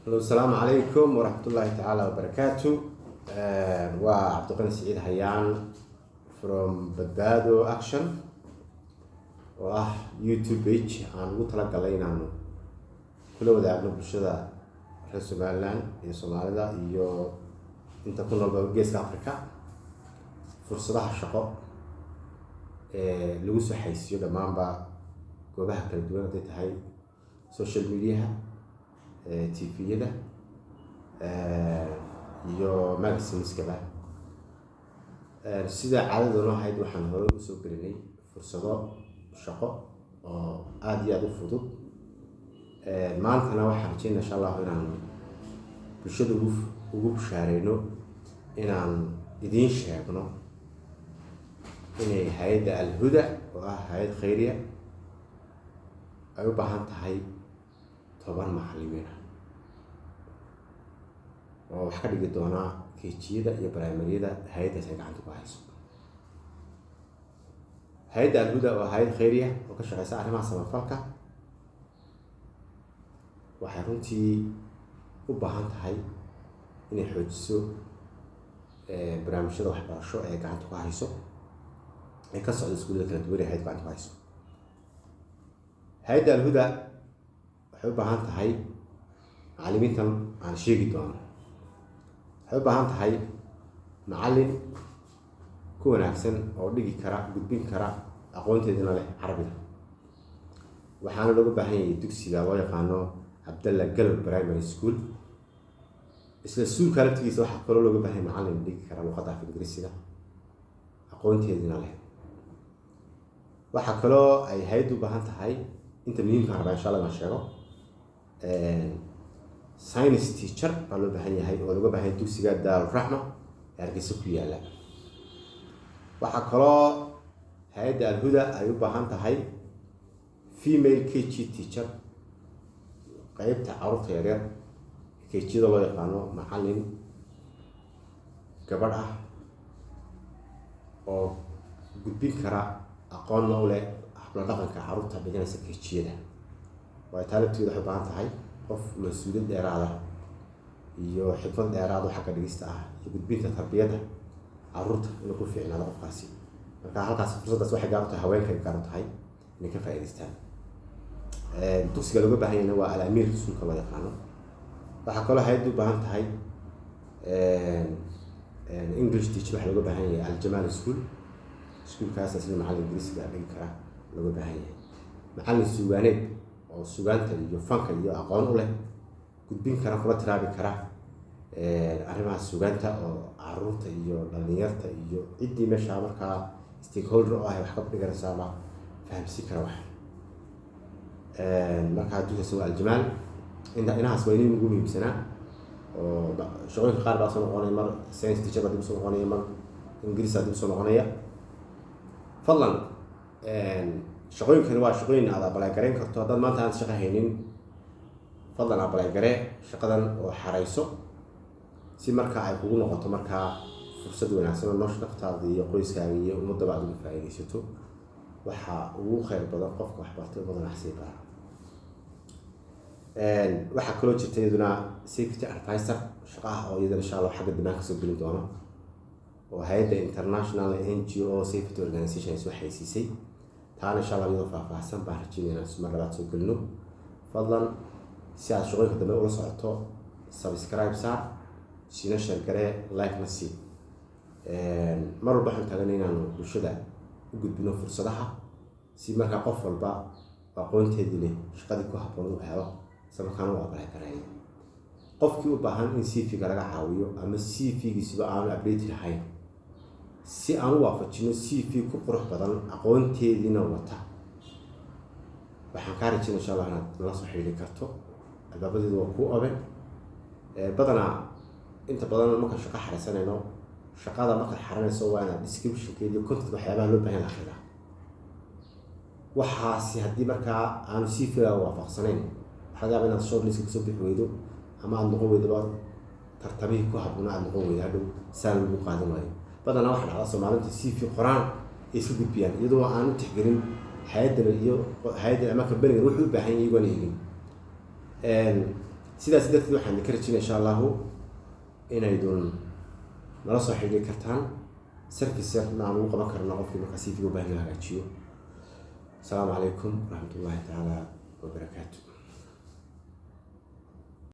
Asalaamu calaykum waraxmatullaahi tacaala wabarakaatu. Waa Cabdiqani Siciid Hayaan from Badbaado Action, oo ah YouTube page aan ugu talagalay inaanu kula wadaagno bulshada reer Somaliland iyo Soomaalida iyo inta ku noolba Geeska Africa fursadaha shaqo ee lagu soo xaysiiyo dhammaanba goobaha kala duwan, hadday tahay social mediaha, TV-yada iyo magazineskaba. Sida caadada noo ahayd, waxaan hore usoo gelinay fursado shaqo oo aada iyo aada u fudud. Maantana waxaan rajeynaya, insha Allahu, inaan bulshada ugu bushaareyno, inaan idiin sheegno inay hay-adda Alhuda, oo ah hay-ad khayriya, ay u baahan tahay 10 macalimiin ah oo wax ka dhigi doonaa KG-yada iyo primaryada hay-addaas ay gacanta ku hayso. Hay-adda Alhuda oo hay-ad khayriya oo ka shaqeysa arrimaha samafalka waxay runtii u baahan tahay inay xoojiso barnaamijyada waxbarasho ee gacanta ku hayso, ee ka socda iskuullada kala duwan ee hay-adda gacanta ku hayso. Hay-adda Alhuda waxay u baahan tahay macallimiintan aan sheegi doono. Waxay u baahan tahay macallin ku wanaagsan oo dhigi kara, gudbin kara, aqoonteedina leh Carabiga. Waxaana looga baahan yahay dugsiga loo yaqaano Cabdalla Galow Primary School. Isla iskuulka laftigiisa waxaa kaloo looga baahan yahay macallin dhigi kara luqadda af Ingiriisiga, aqoonteedina leh. Waxaa kaloo ay hay-addu u baahan tahay, inta muhiimkaan rabaa insha Allah inaan sheego, science teacher baa loo baahan yahay, oo looga baahan yahay dugsiga Daaruraxma ee Hargeysa ku yaala. Waxaa kaloo hay-adda Alhuda ay u baahan tahay female KG teacher, qeybta carruurta yaryar KG-da loo yaqaano, macallin gabadh ah oo gudbin kara, aqoonna u leh habla dhaqanka carruurta dhiganaysa KG-yada. Waayo, taa lafteedu waxay u baahan tahay qof mas-uuliyad dheeraada iyo xikmad dheeraado xagga dhigista ah iyo gudbinta tarbiyadda carruurta inuu ku fiicnaado qofkaasi. Marka halkaas fursaddaas waxay gaar u tahay haweenka, ay gaar u tahay inay ka faa'iidaystaan. Dugsiga looga baahan yahayna waa Al-Amiir iskuulka loo yaqaano. Waxaa kaloo hay-addu u baahan tahay English teacher. Waxaa looga baahan yahay Aljamaal School. Iskuulkaas isna macallin Ingiriisiga dhigi kara looga baahan yahay. Macallin suugaaneed oo sugaanta iyo fanka iyo aqoon u leh, gudbin kara, kula tiraabi kara arrimaha sugaanta, oo caruurta iyo dhalinyarta iyo ciddii meesha markaa stakeholder oo ah wax ka dhiganaysaaba fahamsiin kara wax. Markaa dugsigaas waa Aljamaal. Inta inahaas waa inay ugu muhiimsanaa, oo shaqooyinka qaar baa soo noqonaya, mar science teacher baa dib usoo noqonaya, mar Ingiriis baa dib usoo noqonaya. Fadlan, shaqooyinkani waa shaqooyin aad apply garayn karto. Haddaad maanta aad shaqo haynin, fadlan apply garee shaqadan oo xarayso, si markaa ay kugu noqoto markaa fursad wanaagsan oo nolosha naftaada iyo qoyskaaga iyo ummadaba aad uga faa'iidaysato. Waxaa ugu khayr badan qofka waxbartay, ummadana wax sii bara. Waxaa kaloo jirta iyaduna safety advisor shaqo ah, oo iyadana insha Allah xagga dambaan kasoo gelin doono, oo hay-adda International NGO Safety Organization ay soo xaysiisay. Taana insha Allah iyadoo faahfaahsan baan rajeynaya inaan mar labaad soo gelino. Fadlan, si aad shaqooyinka dambe ula socoto, subscribe saar, siina share garee, like na sii. Mar walba waxaan taaganay inaanu bulshada u gudbino fursadaha, si markaa qof walba aqoonteedii leh shaqadii ku habboon u helo, isla markaana u apply gareeyo. Qofkii u baahan in CV-ga laga caawiyo ama CV-giisuba aanu update lahayn, si aan u waafajino CV ku qurux badan, aqoonteediina wata, waxaan kaa rajeyna insha Allah inaad nala soo xiriiri karto. Albaabadeedu waa kuu open. Badanaa, inta badan markaan shaqo xariisanayno, shaqada markaad xaranayso waa inaad descriptionkeeda iyo content, waxyaabaha loo baahan la akhridaa. Waxaasi haddii markaa aanu CV-ga waafaqsanayn, waxaa laga yaaba inaad shortlist kasoo bixi weydo ama aada noqon weydoba tartamihii ku habboona, aada noqon weydo, hadhow saan lagu qaadan waayo. Badanaa waxaa dhacda Soomaalinta CV qoraan ay iska gudbiyaan, iyadoo aan u tixgelin hay-addan iyo hay-addan ama kambanigan wuxuu u baahan yahay, iyagoon eegin. Sidaas darteed waxaan idinka rajinaya, insha Allahu, inaydun nala soo xidhiiri kartaan, service yarna aan ugu qaban karno qofkii markaa CV-ga u baahan in la hagaajiyo. Asalaamu calaykum waraxmatullaahi tacaala wabarakaatu.